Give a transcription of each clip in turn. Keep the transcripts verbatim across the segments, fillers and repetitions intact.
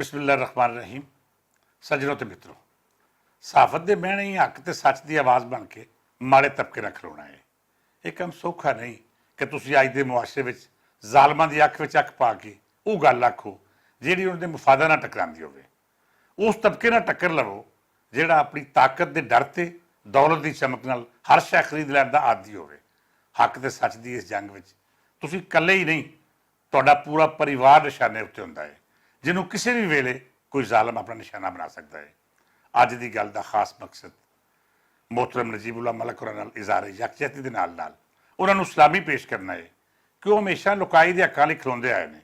بسم اللہ الرحمن الرحیم۔ سجنوں تے متروں، صحافت دے مہنے ہی حق تے سچ دی آواز بن کے ماڑے طبقے نہ کھلونا ہے۔ یہ کم سوکھا نہیں کہ تسی آج دے معاشرے وچ ظالماں دی اکھ وچ اکھ پا کے وہ گل آکھو جیڑی انہاں دے مفادہ نہ ٹکراندی ہووے۔ اس طبقے نہ ٹکر لوو جیڑا اپنی طاقت دے ڈر تے دولت دی چمک نال ہر شے خرید لین دا عادی ہووے۔ حق تے سچ دی اس جنگ وچ تسی کلے ہی نہیں، تہاڈا پورا پریوار نشانے اتے ہوندا ہے، جنوں کسے وی ویلے کوئی ظالم اپنا نشانہ بنا سکدا ہے۔ اج دی گل دا خاص مقصد محترم نجیب اللہ ملک ہوراں نال اظہار یکجہتی دے نال نال انہاں نوں سلامی پیش کرنا ہے کہ وہ ہمیشہ لکائی دے حقاں لئی کھلوندے آئے نے۔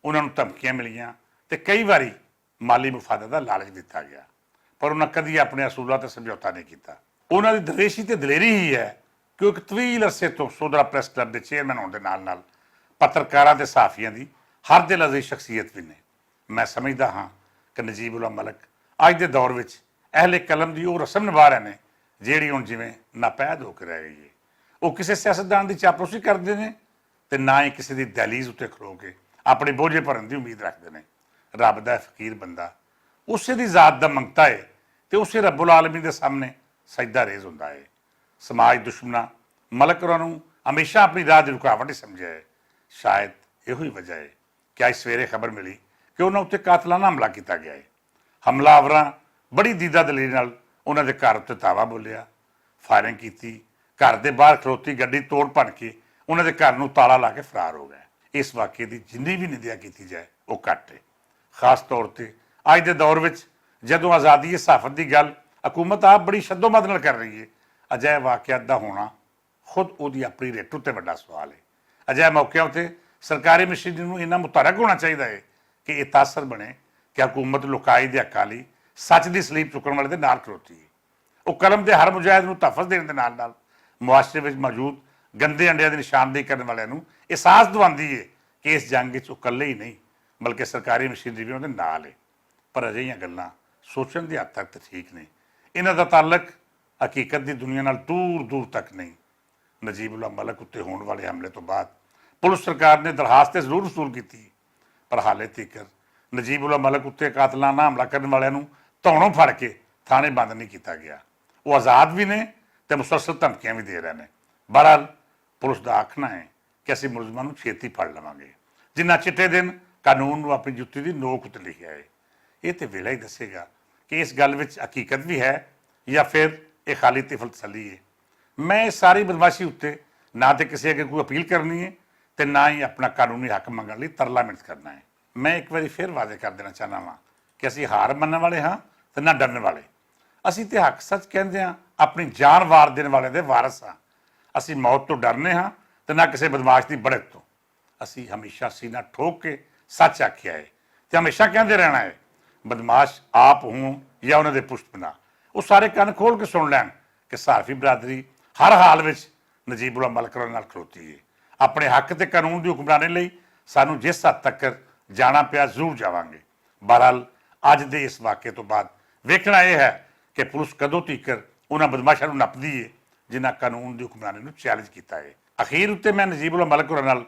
انہاں نوں دھمکیاں ملیاں تے کئی واری مالی مفادہ دا لالچ دتا گیا، پر انہاں کدی اپنے اصولاں تے سمجھوتا نہیں کیتا۔ انہاں دی درویشی تے دلیری ہی ہے کہ وہ ایک طویل عرصے تو سودرا پریس کلب دے چیئرمین ہون دے نال نال پترکاراں تے صحافیاں دی ہر دل عزیز شخصیت وی نے۔ میں سمجھدا ہاں کہ نجیب اللہ ملک اج دے دور وچ اہل قلم دی وہ رسم نبھا رہے نے جیڑی ہن جویں ناپید ہو کے رہ گئی ہے۔ وہ کسے سیاستدان دی چاپلوسی کردے نے تے نہ ہی کسے دی دہلیز اتے کھلو کے اپنے بوجھے بھرن دی امید رکھدے نے۔ رب دا فقیر بندہ اسے دی ذات دا منگتا ہے تے اسے رب العالمین دے سامنے سجدہ ریز ہوندا ہے۔ سماج دشمناں ملک ہوراں نوں ہمیشہ اپنی راہ دی رکاوٹ ہی سمجھیا ہے۔ شاید ایہو ہی وجہ ہے کہ اج سویرے خبر ملی کہ انہاں اتے قاتلانہ حملہ کیتا گیا ہے۔ حملہ آوراں بڑی دیدہ دلیری نال انہاں دے گھر اتے دعویٰ بولیا، فائرنگ کیتی، گھر دے باہر کھلوتی گڈی توڑ پھن کے انہاں دے گھر نوں تالا لا کے فرار ہو گئے۔ اس واقعے دی جنی وی نندیا کیتی جائے، وہ گھٹ ہے۔ خاص طور تے اج دے دور وچ جدوں آزادی صحافت دی گل حکومت آپ بڑی شدو مد نال کر رہی ہے، اجہے واقعات دا ہونا خود اودی اپنی ریٹو تے وڈا سوال ہے۔ اجہے موقعاں تے سرکاری مشینری نوں انہاں متحرک ہونا چاہیدا ہے کہ یہ تاثر بنے کہ حکومت لکائی دے اکالی سچ دی سلیپ چکن والے دے نال کھلوتی ہے۔ وہ قلم دے ہر مجاہد نوں تحفظ دین دے نال نال معاشرے وچ موجود گندے انڈیاں دی نشاندہی کرن والے نوں احساس دواندی ہے کہ اس جنگ وچ اکلے ہی نہیں، بلکہ سرکاری مشینری وی انہاں دے نال ہے۔ پر اجہیاں گلاں سوچن دی حد تک تے ٹھیک نہیں۔ انہاں دا تعلق حقیقت دی دنیا نال دور دور تک نہیں۔ نجیب اللہ ملک اتے ہون والے حملے توں بعد پولیس سرکار نے درخواست ضرور وصول کیتی، پر حالے تیکر نجیب اللہ ملک اتے قاتلانہ حملہ کرن والے نوں تھونوں پھڑ کے تھانے بند نہیں کیتا گیا۔ وہ آزاد وی نے تے مسلسل دھمکیاں وی دے رہے نے۔ بہرحال، پولیس دا آکھنا ہے کہ اسی ملزماں نوں چھیتی پھڑ لواں گے، جنہاں چٹے دن قانون نوں اپنی جتی دی نوک اتے لکھیا ہے۔ یہ تے ویلا ہی دسے گا کہ اس گل وچ حقیقت وی ہے یا پھر یہ خالی طفل تسلی ہے۔ میں اس ساری بدمعاشی اتے نہ تے کسی اگے کوئی اپیل کرنی ہے تے نہ ہی اپنا قانونی حق منگن لئی ترلا منت کرنا ہے۔ میں ایک واری پھر واضح کر دینا چاہنا واں کہ اسی ہار منن والے ہاں تے نہ ڈرن والے۔ اسی تے حق سچ کہندے ہاں، اپنی جان وار دین والے دے وارث ہاں۔ اسی موت تو ڈرنے ہاں تے نہ کسے بدمعاش دی بڑک تو۔ اسی ہمیشہ سینہ ٹھوک کے سچ آکھیا ہے تے ہمیشہ کہندے رہنا ہے۔ بدمعاش آپ ہوں یا انہاں دے پشت بنا، وہ سارے کن کھول کے سن لین کہ صحافی برادری ہر حال وچ نجیب اللہ ملک ہوراں نال کھلوتی ہے۔ اپنے حق تے قانون دی حکمرانی لئی سانوں جس حد تک جانا پیا، ضرور جاواں گے۔ بہرحال، اج دے اس واقعے تو بعد ویکھنا یہ ہے کہ پولیس کدوں تیکر انہاں بدمعاشاں نوں نپدی ہے جنہاں قانون دی حکمرانی نوں چیلنج کیتا ہے۔ اخیر اتے میں نجیب اللہ ملک ہوراں نال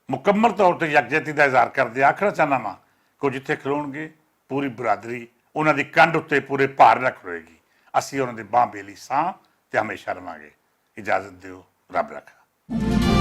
مکمل طور تے یکجہتی دا اظہار کردے آکھنا چاہنا واں کہ وہ جتھے کھلون گے، پوری برادری انہاں دی کنڈ اتے پورے بھار نہ کھلوئے گی۔ اسی انہاں دے باں بیلی ساں تے ہمیشہ رہواں گے۔ اجازت دیو، رب رکھا۔